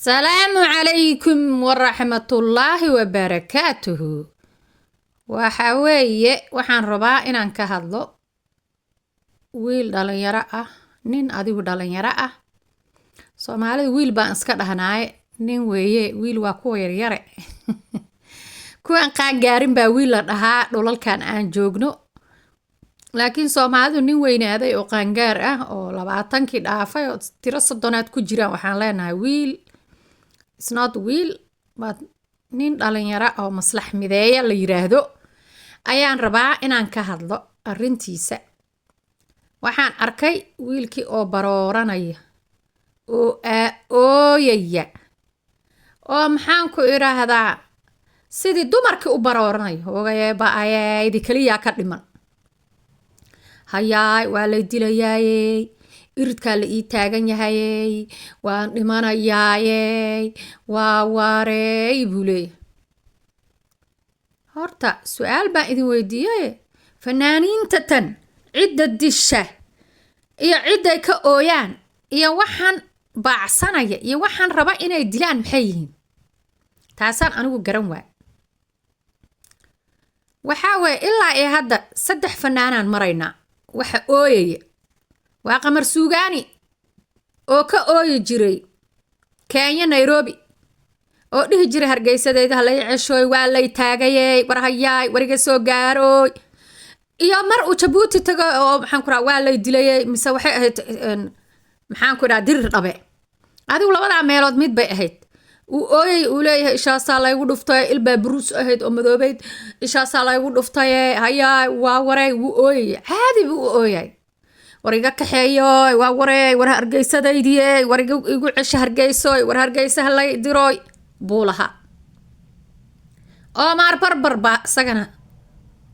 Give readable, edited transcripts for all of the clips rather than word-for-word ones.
Asalaamu calaykum waraxmatullaahi wabarakaatuhu. Waxa weeye, waxaan rabaa inaan ka hadlo wiil dhalinyaro ah, nin adigu dhalinyaro ah. Soomaalida wiil baan iska dhahnaaye, nin weeye. Wiil waa kuwa yaryare, kuwaan qaangaarin baa wiil la dhahaa dhulalkan aan joogno, laakiin Soomaalidu nin weynaaday oo qaangaar ah oo 20-kii dhaafay oo tiro 30aad ku jiraan waxaan leenahay wiil. It's not wiil but nin dhalinyaro oo Maslax Mideeya la yiraahdo ayaan rabaa inaan ka hadlo arrintiisa. Waxaan arkay wiilkii oo barooranaya oo ooyaya oo, maxaan ku idhaahdaa, sidii dumarkii u barooranaya. Ogaye ba-ayaydi keliyaa ka dhiman. Hayaay, waa lay dilayaayey, iridkaa la ii taagan yahayey, waan dhimanayaayey, waa wareey, buu leeyahay. Horta su-aal baan idin weydiiyaye, fanaaniinta tan cidda disha iyo cidday ka ooyaan iyo waxaan baacsanaya iyo waxaan raba inay dilaan maxay yihiin? Taasaan anigu garan waay. Waxaa weeye, ilaa iyo hadda saddex fanaanaan maraynaa. Waxa ooyaya waa Qamar Suugaani oo ka ooyi jiray Kenya, Nairobi, oo dhihi jiray: "Hargeysadeyda halay ceshooy, waa lay taagayey, war hayaay, war iga soo gaarooy." Iyo mar uu Jabuuti tago oo, maxaan ku raha, waa lay dilayey, mise waxay ahayd, maxaan ku dhaha, Dirir Dhabe. Adigu labadaa meelood mid bay ahayd. Uu ooyay, uu leeyahay: "Ishaasaa laygu dhuftay, ilbaa buruus ahayd oo madoobeyd, ishaasaa laygu dhuftaye, hayaay, waa wareey." Wuu ooyaya, caadi buu u ooyay: "War iga kaxeeyoy, waa wareey, war Hargeysadaydiye, war igu cesha Hargeysoy, war Hargeysa halay diroy," buu lahaa. Oomaar Barbar baa isagana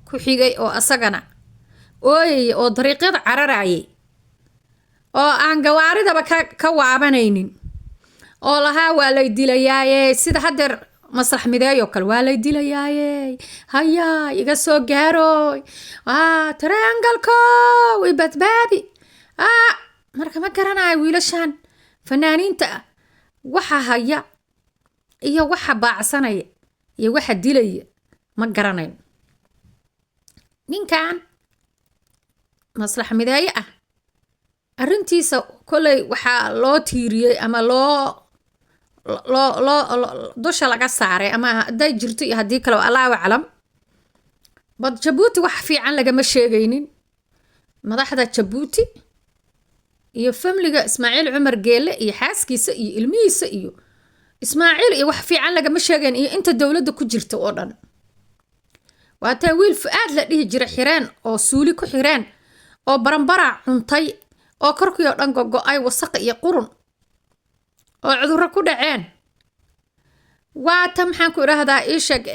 ku xigay oo isagana ooyaya oo dariiqyada cararayay oo aan gawaaridaba ka waabanaynin oo lahaa: "Waa lay dilayaaye." Sida haddeer Maslax Mideeyoo kale: "Waa lay dilayaaye, hayaa, iga soo gaarooy, triangle-kow, i badbaadi." Marka ma garanayo wiilashan fanaaniinta ah waxa haya iyo waxa baacsanaya iyo waxa dilaya, ma garanayo. Ninkan Maslax Mideeye ah arrintiisa kolley waxaa loo tiiriyey ama loo dusha laga saaray, ama hadday jirto iyo haddii kale, Allahu aclam, but Jabuuti wax fiican lagama sheegaynin. Madaxda Jabuuti iyo family-ga Ismaaciil Cumar Geele iyo xaaskiisa iyo ilmihiisa iyo Ismaaciil iyo wax fiican lagama sheegayn, iyo inta dowladda ku jirta oo dhan. Waataa wiil Fu-aad la dhihi jira xireen oo suuli ku xireen oo baranbara cuntay oo korkii oo dhan gogo-ay, wasaq iyo qurun oo cudurro ku dhaceen. Waata, maxaan ku idhaahdaa, iisheg,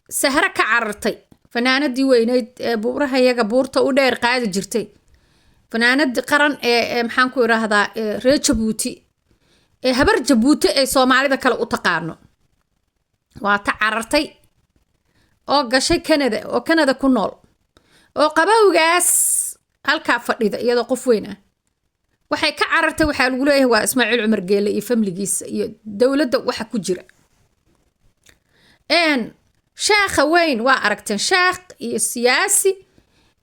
Sahre ka carartay, fanaanadii weyneyd ee buuraha iyaga buurta u dheer qaadi jirtay, fanaanadii qaran ee, maxaan ku idhaahdaa, reer Jabuuti ee habar Jabuuti ee Soomaalida kale u taqaano, waa ta carartay oo gashay Canada oo Canada ku nool oo qabowgaas halkaa fadhida iyadoo qof weyn ah. Waxay ka carartay waxaa lagu leeyahay waa Ismaaciil Cumar Geele iyo family-giisa iyo dowladda waxa ku jira. Sheekha weyn waa aragteen, sheekh iyo siyaasi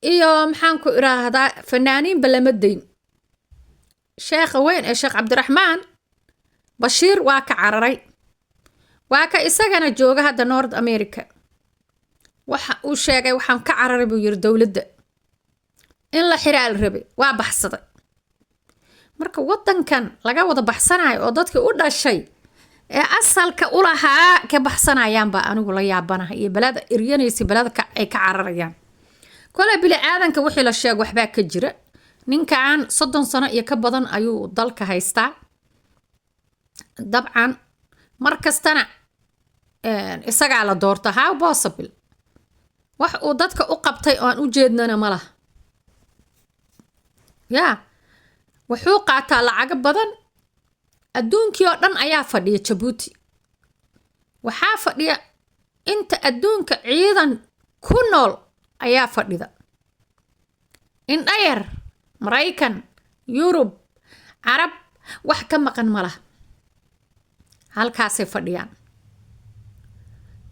iyo, maxaan ku iraahdaa, fanaaniinba lama dayn. Sheekha weyn ee Sheekh Cabdiraxmaan Bashiir waa ka cararay, waa ka isagana jooga hadda North America. Waxa uu sheegay: "Waxaan ka cararay," buu yiri, "dowladda in la xiraa la rabay, waa baxsaday." Marka wadankan laga wada baxsanayo oo dadkii u dhashay ee asalka u lahaa ka baxsanayaan baa anigu la yaabanahay, iyo balada eryanaysa, balada ay ka cararayaan. Kole bili aadanka wixii la sheego waxbaa ka jira. Ninkan 30 sano iyo ka badan ayuu dalka haystaa. Dabcan mar kastana isagaa la doorta. How possible? Wax uu dadka u qabtay oo aan u jeednana ma laha. Yaa wuxuu qaataa lacago badan. Adduunkii oo dhan ayaa fadhiya Jabuuti. Waxaa fadhiya inta adduunka ciidan ku nool ayaa fadhida, indhayar, Maraykan, Yurub, Carab, wax ka maqan ma laha. Halkaasay fadhiyaan.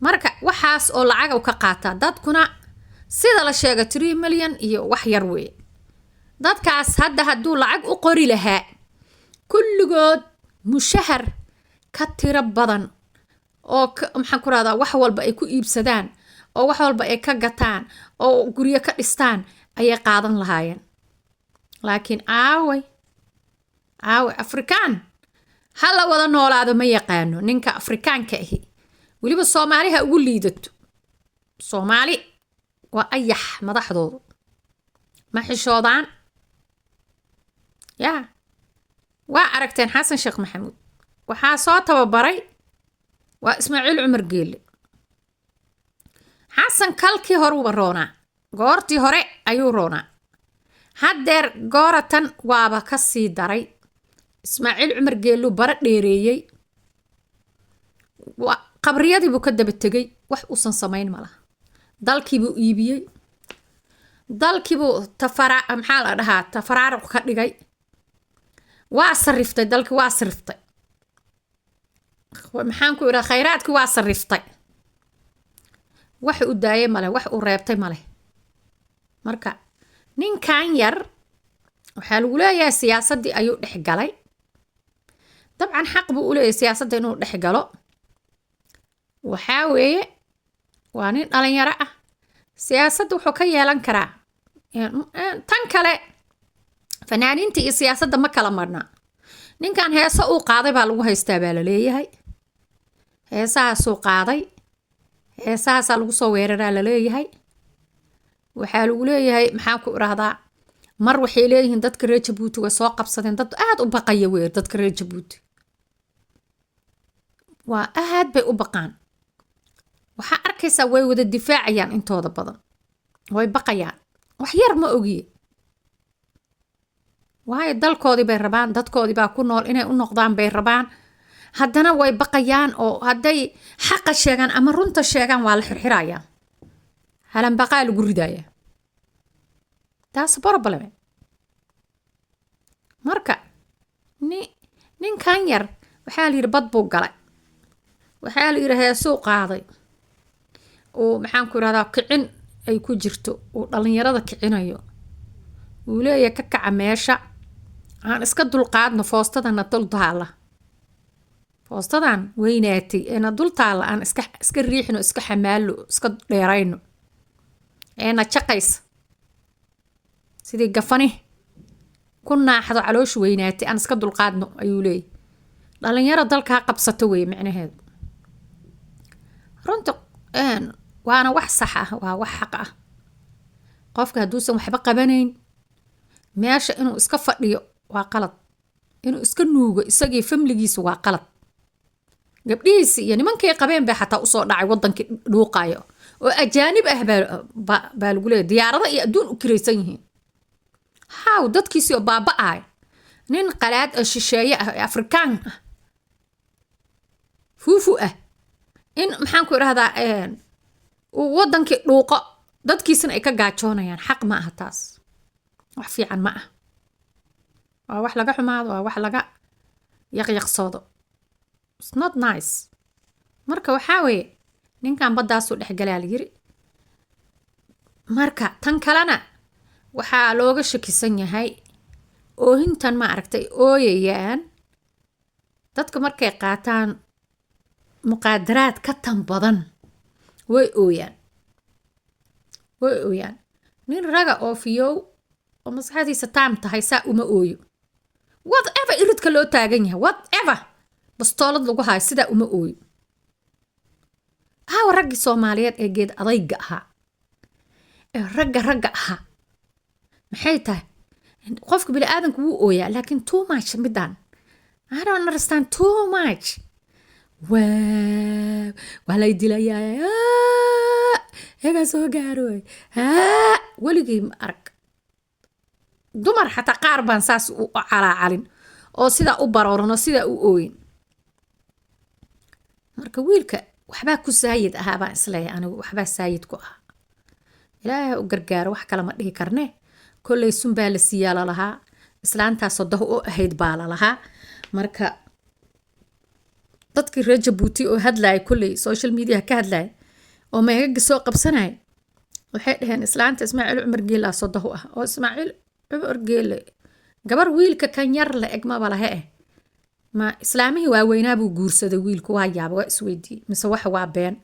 Marka waxaas oo lacag ka qaataa dadkuna, sida la sheega, 3 milyan iyo wax yar weeye. Dadkaas hadda hadduu lacag u qori lahaa, kulligood mushahar ka tiro badan oo, maxaan ku rahdaa, wax walba ay ku iibsadaan oo wax walba ay ka gataan oo guryo ka dhistaan ayay qaadan lahaayeen. Laakiin aaway, aaway Afrikaan? Ha la wada noolaado ma yaqaano ninka Afrikaanka ahi. Weliba Soomaali ha ugu liidato. Soomaali waa ayax, madaxdoodu ma xishoodaan. Yaa waa aragteen, Xasan Sheekh Maxamuud waxaa soo tababaray waa Ismaaciil Cumar Geelle. Xasan kalkii horuuba roonaa, goortii hore ayuu roonaa. Haddeer gooratan waaba ka sii daray. Ismaaciil Cumar Geelluu bara dheereeyey, qabriyadiibuu ka daba tegey. Wax uusan samayn ma laha. Dalkiibuu iibiyey, dalkiibuu tafara, maxaa la dhahaa, tafaraaruq ka dhigay. Waa sariftay dalkii, waa sariftay, maxaan ku idhaha, khayraadkii waa sariftay. Wax u daayay male, wax uu reebtay male. Marka ninkan yar waxaa lagu leeyahay siyaasaddii ayuu dhex galay. Dabcan xaq buu u leeyahay siyaasadda inuu dhex galo. Waxaa weeye waa nin dhalinyaro ah, siyaasadda wuxuu ka yeelan karaa. Tan kale, fanaaniinta iyo siyaasadda ma kala marna. Ninkan heeso uu qaaday baa lagu haystaa baa la leeyahay. Heesahaasuu qaaday, heesahaasaa lagu soo weeraraa la leeyahay. Waxaa lagu leeyahay, maxaan ku idhaahdaa, mar waxay leeyihiin dadka reer Jabuuti way soo qabsadeen. Dad aada u baqaya wey dadka reer Jabuuti, waa aad bay u baqaan. Waxaa arkaysaa way wada difaacayaan, intooda badan way baqayaan, wax yar ma ogiye. Waayo, dalkoodii bay rabaan, dadkoodii baa ku nool, inay u noqdaan bay rabaan. Haddana way baqayaan, oo hadday xaqa sheegaan ama runta sheegaan waa la xirxirayaa, halanbaqaa lagu ridayaa. Taas problem. Marka ni ninkan yar waxaa la yidhi bad buu galay, waxaa la yidhi heesuu qaaday uu, maxaan ku irahdaa, kicin ay ku jirto, uu dhalinyarada kicinayo, uu leeyahay ka kaca meesha, aan iska dulqaadno foostadana dul taalla, foostadan weynaatay eena dul taalla, aan iska riixno, iska xamaallo, iska dheerayno, eena jaqaysa sidii gafani ku naaxdo, calooshu weynaatay, aan iska dulqaadno ayuu leeyahy. Dhalinyaro dalka ha qabsato weeye micnaheedu runta, waana wax sax ah, waa wax xaq ah. Qofka hadduusan waxba qabanayn, meesha inuu iska fadhiyo waa qalad, inuu iska nuugo isagii familigiisa waa qalad. Gabdhihiisi iyo nimankay qabeen bay xataa usoo dhacay wadankii dhuuqayo oo ajaanib ah baa lagu leeyahy, diyaarado iyo adduun u kiraysan yihiin. Haw dadkiisii oo baaba-ayo, nin qalaad oo shisheeye ah ee Afrikaan ah, fuufu ah, in, maxaan ku idhahdaa, uu wadankii dhuuqo, dadkiisana ay ka gaajoonayaan, xaq ma aha. Taas wax fiican ma ah, waa wax laga xumaado, waa wax laga yaqyaqsoodo. It's not nice. Marka waxaa weeye ninkan baddaasuu dhexgalaa la yiri. Marka tan kalena waxaa looga shakisan yahay oohintan, ma aragtay, ooyayaan dadka markay qaataan muqaadaraad ka tan badan, way ooyaan, way ooyaan. Nin raga oo fiyow oo maskaxdiisa taam tahay saa uma ooyo. Whatever iridka loo taagan yahay, whatever bastoolad lagu hayo, sidaa uma ooyo. Aawa raggii Soomaaliyeed ee geed adayga ahaa, ee ragga ragga ahaa? Maxay tahay? Qofka bini aadanku wuu ooyaa, laakiin too much midaan I don't understand. Too much. Waa waa lay dilayaa, iga soo gaaro. Weligay ma arag dumar xataa qaar baan saas u calaacalin oo sidaa u barooran oo sidaa u ooyin. Marka wiilka waxbaa ku saayid ahaa baan isleeyahay anigu, waxbaa saayid ku ahaa. Ilaahay u gargaaro, wax kale ma dhihi karne. Kolley sun baa la siiyaa lalahaa, islaantaasoo dah u ahayd baa lalahaa. Marka dadka Dadkii reer Jabuuti oo hadlaaya, kolley social media ka hadlaaya oo meegaga soo qabsanaya, waxay dhaheen islaanta Ismaaciil Cumar Geele aa sodoh u ah. Oo Ismaaciil Cumar Geele gabar wiilka kan yar la eg maba lahe eh, ma islaamihii waaweynaa buu guursaday wiilku? Waa yaaba, waa isweydiiyey, mise waxa waa been?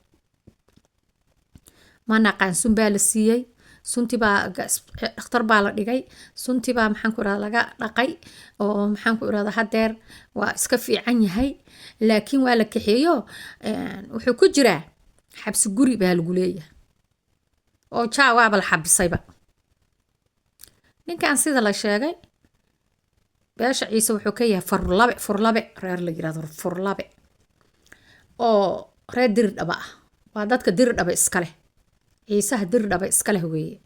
Ma naqaan. Sun baa la siiyey, suntii baa dhakhtar baa la dhigay, suntii baa, maxaan ku irahda, laga dhaqay oo, maxaan ku irahda, hadeer waa iska fiican yahay, laakiin waa la kaxeeyo. Wuxuu ku jiraa xabsi guri baa lagu leeyahay oo jaa waaba la xabisayba ninkan. Sida la sheegay, beesha Ciise wuxuu ka yahay Furlabe. Furlabe reer la yirahdo, Furlabe oo reer Diridhaba ah. Waa dadka Diridhaba iska leh, Ciisaha Diridhaba iska leh weeye,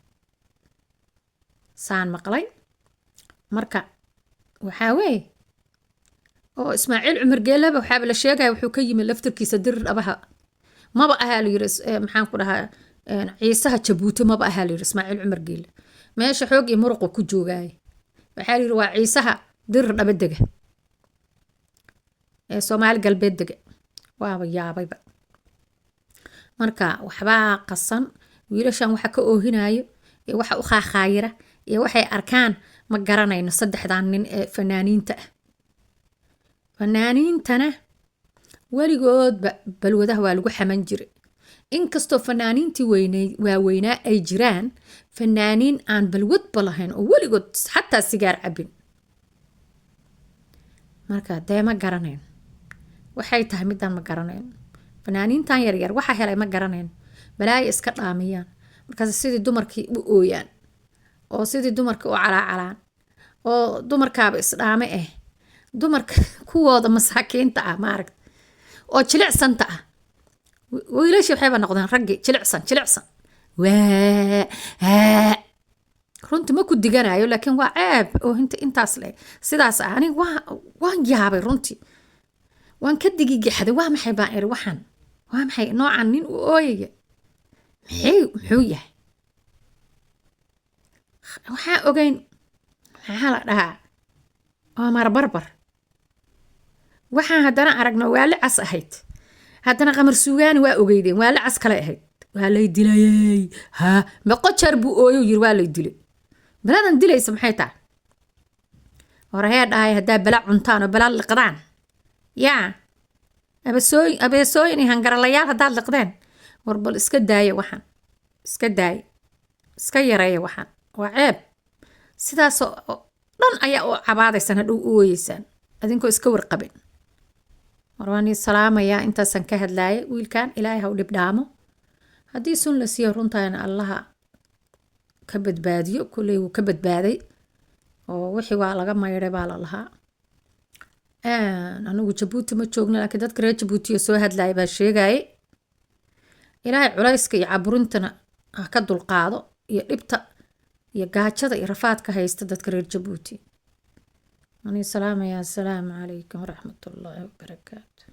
saan maqlay. Marka waxaa weeye oo Ismaaciil Cumar Geelaba waxaaba la sheegaya wuxuu ka yimi laftirkiisa Diridhabaha. Maba ahaa la yiri, maxaan ku dhahaa, Ciisaha Jabuuti maba ahaa la yiri. Ismaaciil Cumar Geele meesha xoog iyo muruqu ku joogaaye, waxaa la yiri waa Ciisaha Diridhaba dega ee Soomaali Galbeed dega. Waaba yaabayba. Marka waxbaa qasan. Wiilashan waxa ka oohinayo iyo waxa u khaahaayira iyo waxay arkaan ma garanayno. Saddexdan nin ee fanaaniinta ah, fanaaniintana weligoodba balwadaha waa lagu xaman jiray, inkastoo fanaaniintii weynay waaweynaa ay jiraan fanaaniin aan balwadba lahayn oo weligood xataa sigaar cabin. Marka dee ma garanayn waxay tahay midaan, ma garanayn. Fanaaniintan yaryar waxa helay ma garanayn, balaayo iska dhaamiyaan. Markaas sidii dumarkii u ooyaan oo sidii dumarkii u calaacalaan oo dumarkaaba isdhaame ah, dumarka kuwooda masaakiinta ah, maaragta, oo jilicsanta ah. Wiilashii waxayba noqdeen raggii jilicsan jilicsan. Waa runtii ma ku diganayo, laakiin waa ceeb oohinta intaas le sidaas ah. Aniga waan yaabay runtii, waan ka digigaxday. Waa maxay baan iri waxaan? Waa maxay noocan nin u ooyaya? Maxay, muxuu yahay? Waxaan ogeyn, maxaa la dhahaa, waa marbarbar. Waxaan haddana aragno waali cas ahayd. Haddana Qamar Suugaani waa ogeydeen, waali cas kale ahayd. Waa lay dilayey, ha meqo jeer buu ooyo, yiri waa lay dilay. Baladan dilaysa maxay tahay? Horehee dhahay, haddaa bala cuntaan oo bala liqdaan, yaa abeesooyin, abeesooyin iyo hangaralayaal haddaad liqdeen, war bal iska daaya waxaan, iska daaya, iska yareeya waxaan, waa ceeb. Sidaasoo dhan ayaa u cabaadaysaan, hadhow u ooyeysaan adinkoo iska warqabin. War waan ii salaamayaa, intaasaan ka hadlaayay. Wiilkan Ilaahay ha u dhib dhaamo. Haddii sun la siiyo runtaana, Allaha ka badbaadiyo. Kulley wuu ka badbaaday oo wixii waa laga maydhay baa la lahaa. Anigu Jabuuti ma joogno, laakiin dadka reer Jabuutiya soo hadlaya baa sheegayay. Ilaahay culayska iyo caburintana ha ka dulqaado, iyo dhibta iyo gaajada iyo rafaadka haysta dadka reer Jabuuti. Ani salaamaya. Assalaamu calaykum waraxmatullaahi wabarakaatu.